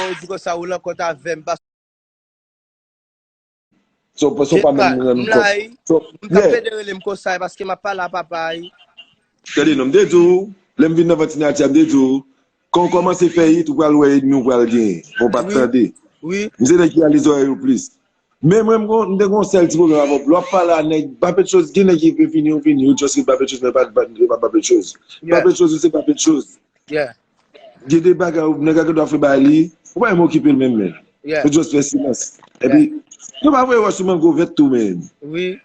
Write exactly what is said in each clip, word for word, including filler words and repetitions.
Yo di konsa ou lan kont avè m, paske So, so pa menm rann kòb. So, m ka plede rele m konsa, paske m ap pale a papa, wi. Tande non, m te di w, lè m vin nan vant Nadia, m te di w, kan w kòmanse fè hit, ou pral wè ènmi w pral genyen. Ou pa t tande. Wi. M se nèg ki ale zòrèy ou plis. Men mwen, m gon- m te gon sèl ti pwoblèm avè w. Lè w ap pale a nèg, Papetchoz, gen nèg ki vle vini, ou vini, ou just ret Papetchoz, men pa, pa, pa Papetchoz. Yeah. Papetchoz, ou se Papetchoz. Yeah. Gen de bagay, ou- nèg la gen dwa fè bay li, ou pa menm okipe l menm, men. Yeah. Ou just fè silans. Epi, yo pa voye wòch sou mango vèt tou, men. Wi.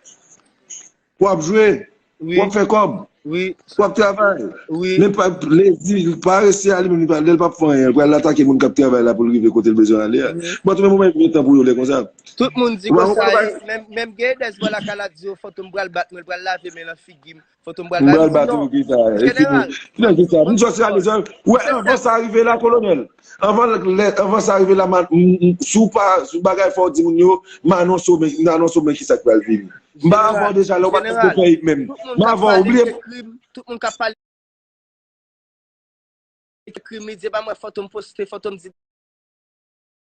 W ap jwe, wi, w ap fè kòb, wi, w ap travay. Wi. Men pa lezi, parese a li menm, li pa, lè l p ap fè anyen, l pral atake moun k ap travay la pou l rive kote l bezwen ale a. Wi. Bon, tou menm ou menm gen tan pou yo lè konsa. Tout moun di konsa, menm, menm gen dèz bò lakay la di yo, Fantom pral bat mwen, l pral lave men nan figi m. Fantom pral bat mwen. Non. Jeneral. Ki nan ki sa? M sòti ale, sòti. Wè, anvan sa rive la, kolonèl. Anvan lè, anvan sa rive la, man, m- m- si w pa, si w bagay fò w di moun yo, m anonse w, men, m anonse w, men ki sa k pral vini. M pa avè w deja, lè w pa t fè hit menm. M avè w, bliye. Tout moun k ap pale krim, li di, "E pa mwen Fantom poste, Fantom di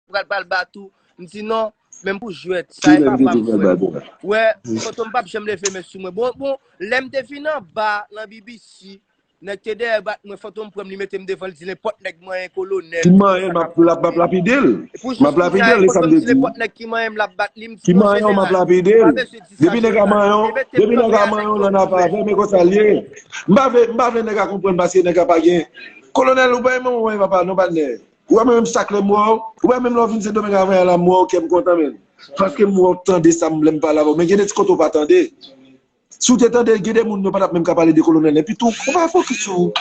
pral, pral bat ou." M di, "Non, menm pou jwèt, sa e papa m, frè." Wè, Fantom p ap janm leve men sou mwen. Bon, bon, lè m te vin anba, nan B B C, nèg te dèyè bat mwen, Fantom pran m, li mete m devan, li di, "Nenpòt nèg manyen kolonèl." Ki manyen, m ap, m ap lapide l. M ap lapide l, e sa m te di. Nenpòt nèg ki manyen m, l ap bat li, m di, "Non, jeneral, ou pa bezwen di sa, jeneral." Depi nèg a manyen w, depi nèg a manyen w, nan afè, men konsa l ye. M pa vle, m pa vle nèg a konprann paske nèg a pa gen. Kolonèl, ou pa renmen mwen, papa, non, patnè. Ou wè menm chak lè m wè w, ou wè menm lè w vin Sendomeng avè la, m wè w, kè m kontan, men. Paske m wè w tande sa m lè m pale avè w. Men gen de ti kote w pa tande. Si w te tande, gen de moun yo pa t ap menm ka pale de kolonèl. Epi tou, ou pa fokis sou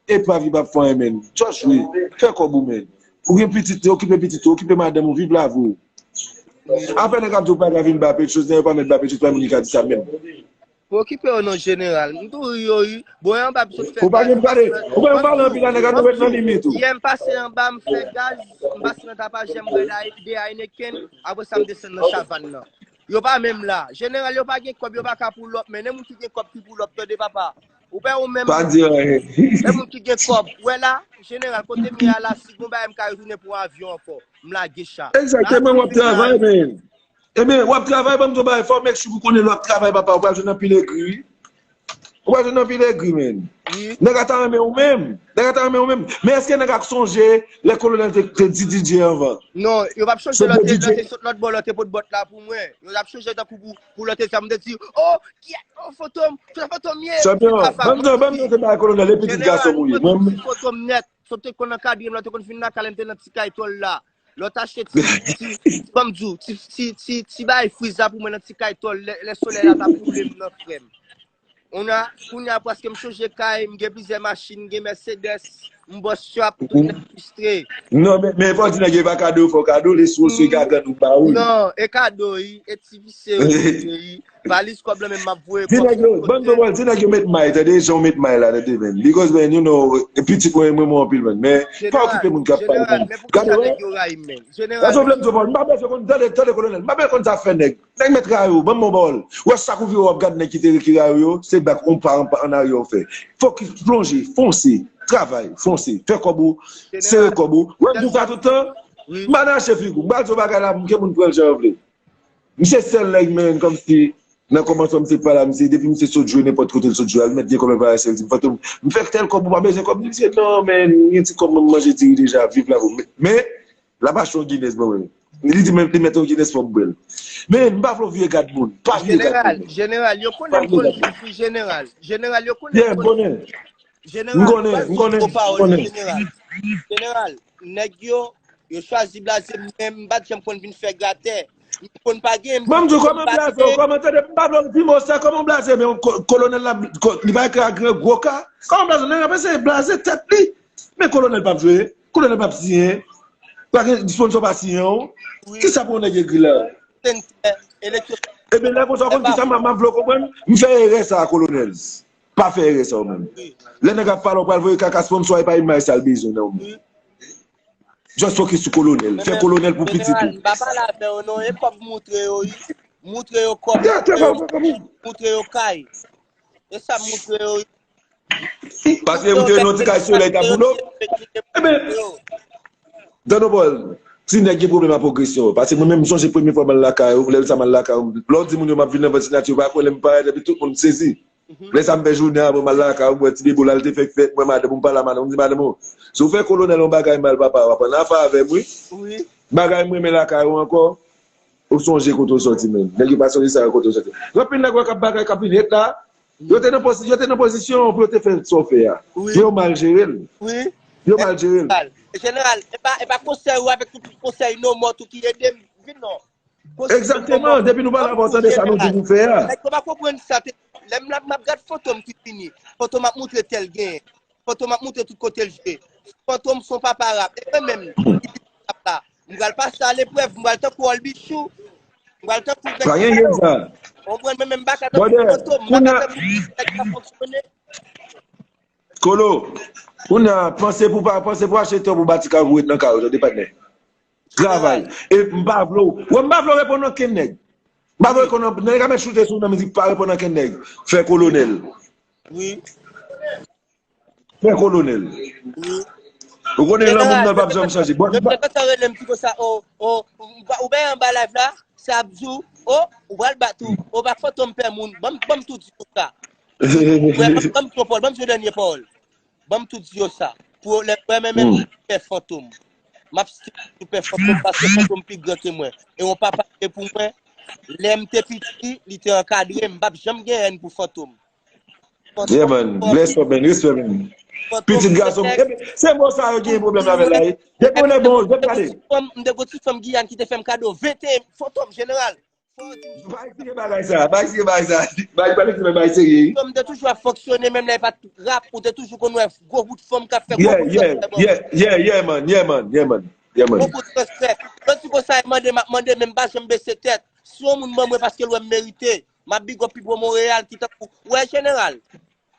epav li p ap fè anyen, men. Just jwe, fè kòb ou, men. Ou gen pitit, okipe pitit ou, okipe madanm ou, viv lavi w. Afè nèg ap di w pa ka vin ba Petchoz, nèg yo pa mèt ba Petchoz, pa moun ki ka di sa menm. Pou okipe yo non jeneral. M tou ri yo ri. Bon, yon ba episode fè gaz. Ou pa gen pale, ou pa gen pale anpil la, nèg a nou ret nan limit ou. Yè m pase anba, m fè gaz, m pase nan tapajè, m bwè de Heineken, apre sa m desann nan chavann nan. Yo pa menm la. Jeneral yo pa gen kòb, yo pa ka pull up, men e moun ki gen kòb ki pull up, tande papa. Ou pa ou menm. Pa di anyen. E moun ki gen kòb. Ou wè la, jeneral, kote m ye a la, si gon bagay m ka retounen pou avyon ankò. M lage cha. Egzakteman, w ap travay, men. Ebyen, w ap travay, ban m di w bagay, fò w make sure pou konnen lè w ap travay, papa, ou pral jwenn anpil egri, wi. Ou pral jwenn anpil egri, men. Wi. Nèg a ta renmen ou menm. Nèg a ta renmen ou menm. Men èske nèg a k sonje lè kolonèl te, te D J anvan? Non, yo p ap sonje lè te, lè te sot lòt bò, lè te pot bòt la pou mwen. Yo t ap sonje tankou pou, pou lè te sa, m te di, "Oh, kiyès? Oh, Fantom, se Fantom ye." Chanpyon, ban m di w, ban m di w, se bagay kolonèl, e pitit gason m ou ye. Mwen, Fantom nèt. Sot te konn ankadre m, lè te konn vin lakay la, m te nan ti kay tòl la. Lè w t achte ti, ti, ti, ban m di w, ti, ti, ti, ti bay friz la pou mwen nan ti kay tòl, lè, lè solèy la t ap boule m nan, frè m. Kounye a, kounye a, paske m chanje kay, m gen plizyè machin, m gen Mercedes, m bòs chòp, tout nèg fistre. Non, men, men fò di nèg yo pa kado, fò kado, le sou se gagann ou ba ou. Non, e kado, wi, e ti visye, wi. Valiz kòb la menm m ap voye kòb. Di nèg yo, ban m di w, di nèg yo met may, tande, jan w met may la, tande, men. Because, men, you know, pitit mwen, mwen, mwen anpil, men. Men, pa okipe moun k ap pale, men. Gade, wè. Jeneral, men. Jeneral. Èske w vle m di w, m pa bezwen konn, tande, tande, kolonèl, m pa bezwen konn sa fè nèg. Nèg mèt rayi w, ban m yon pawòl. Wè sa k ou vire w ap gade nèg ki te, ki rayi w yo, se bak yon pa an, an arye w fè. Fòk ou plonje, fonse, travay, fonse, fè kòb ou, sere kòb ou. Wè m di w sa tout tan, m pa nan achte figi w. M pral di w bagay la, m ke moun pran l jan yo vle. M se sèl nèg, men, kòmsi, nan kòmansman, m se pa la, m se, depi m se sot jwe, nenpòt kote l sot jwe, al mèt gen kòb, l parèse, l di m, "Fantom, m fè tèl kòb, ou pa bezwen kòb?" M di, "Non, men, m gen ti kòb, mwen manje diri deja, viv la pou mwen." Men, l ap achte yon Guinness ban mwen. Li di, "Men, li mèt yon Guinness, fò m bwè l." Men, m pa vle w vire gad moun, pa vire gad moun, men. Jeneral, jeneral, yo konnen m konn viv, wi, jeneral. Jeneral, yo konnen m konn viv. Jeneral, m konnen, m konnen, m konnen. Jeneral, jeneral, nèg yo, yo chwazi blaze m, men m pa t janm konn vin fè gratè. M konn pa gen, m konn pa gen. Ban m di w kòman blaze w, kòman tande, m pa vle w di mo sa, kòman blaze, men ko- kolonèl la, ko- li pa ekri a gran gwo ka. Kòman blaze, nèg ap eseye blaze tèt li. Men kolonèl p ap jwe, kolonèl p ap siyen. Pa gen sponsò pa siyen w. Wi. Kisa pou yon nèg egri la? Sentè, elektrik. Ebyen, lè konsa, w konn kisa m, m ap vle w konprann? M fè erè sa a, kolonèl. Pa fè erè sa w menm. Lè nèg ap pale, w pral voye kaka sponsò, e pa imaj sa l bezwen nan w menm. Just focus sou kolonèl. Fè kolonèl pou pitit ou. Jeneral, m pa pale avè yo non, e kòb moutre yo, wi. Moutre yo kòb, moutre yo kay. E sa moutre yo, wi. Paske moutre yo nan ti kay solèy ta boule. Ebyen, Tande yon pawòl, ti nèg gen pwoblèm ak pwogresyon. Paske mwen menm, m sonje premye fwa m al lakay ou, lè sa m al lakay ou, lè w di moun yo m ap vin nan vant sinati, yo pa kwè lè m parèt, epi tout moun sezi. Lè sa m fè jounen apre m al lakay ou, m wè ti bebe w la, l te fèk fèt, m wè madanm ou, m pale a madanm, m di madanm ou, si w fè kolonèl yon bagay mal, papa, w ap ann afè avè m, wi. Bagay m renmen lakay ou ankò, ou sonje kote w sòti, menm. Nèg yo pa sonje sa yo kote w sòti. Gen anpil nèg wè k ap bagay k ap vin het la, yo te nan pozi-, yo te nan pozisyon pou yo te fè sa w fè a. Men yo mal jere l. Yo mal jere l. Jeneral, jeneral, e pa, e pa konsèy ou avèk tout konsèy non mò tou ki ede m vin non. Egzakteman, depi nou pale avè w, tande sa nou di pou fè a. Nèg yo pa konprann sa. Lè m la, m ap gad Fantom ki fini. Fantom ap moutre tèl gen. Fantom ap moutre tout kote l jwe. Fantom son papa rap. E mwen menm, ki di rap la. M pral pase a leprèv, m pral tankou Olbichou. M pral tankou Vèk Fantom. Ou konprann, mwen menm m pa ka tankou Fantom. M pa ka tankou nèg ki pa fonksyone. Kolo, kounye a, panse pou pa, panse pou achte tè pou bati kay pou ret nan kay ou, tande patnè. Travay. E m pa vle w, wè, m pa vle w reponn ankenn nèg. M pa vle w reponn ankenn nèg, nèg ap mèt choute sou ou nan mizik, pa reponn ankenn nèg. Fè kolonèl. Wi. Fè kolonèl. Ou konnen lanmou m nan l p ap janm chanje. Bon, yo te gentan rele m ti konsa, o, o, ou bay anba live la, sa ap di w, o, ou pral bat ou, o, pa Fantom pè moun, ban m, ban m tou di konsa. Ban m, ban m pran pawòl, ban m di yon dènye pawòl. Ban m tou di yo sa. Pou lè mwen menm, mwen fè Fantom. M ap still toujou fè Fantom paske Fantom pi gran ke mwen. E yon papa te pou mwen. Lè m te piti, li te ankadre m. M p ap janm gen hèn pou Fantom. Yeah man, bless up man, respè man. Pitit gason m, se mo sa yo gen pwoblèm avè l la wi. Depi w lè bon, depi gade. M te gon ti fanm Giyàn ki te fè m kado venteyen Fantom jeneral. Pa eksplike bagay sa, pa eksplike bagay sa. Bagay, pa eksplike bagay serye wi. Fanm te toujou ap fonksyone, menm lè e pa t rap, ou te toujou konn wè gwo bout fanm k ap fè gwo bout fanm fè bon. Yeah, yeah, yeah, yeah man, yeah man, yeah man, yeah man. Gwo bout respè. Lòt jou konsa e mande, m ap mande, men m pa janm bese tèt. Si yon moun ban mwen paske l wè m merite, m ap big up Pipo Monreyal ki tankou, wè jeneral.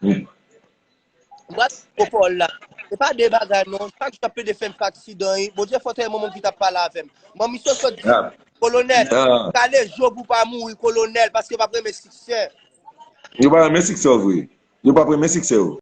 Mwen, gwo pawòl la. Se pa de bagay non. Chak jou ap plede fè m fè aksidan wi. Bondye fò tèlman moun ki t ap pale avè m. Manmi Soso di, kolonèl, kale je w pou w pa mouri, kolonèl, paske yo p ap renmen siksè. Yo pa renmen siksè w vre. Yo p ap renmen siksè w.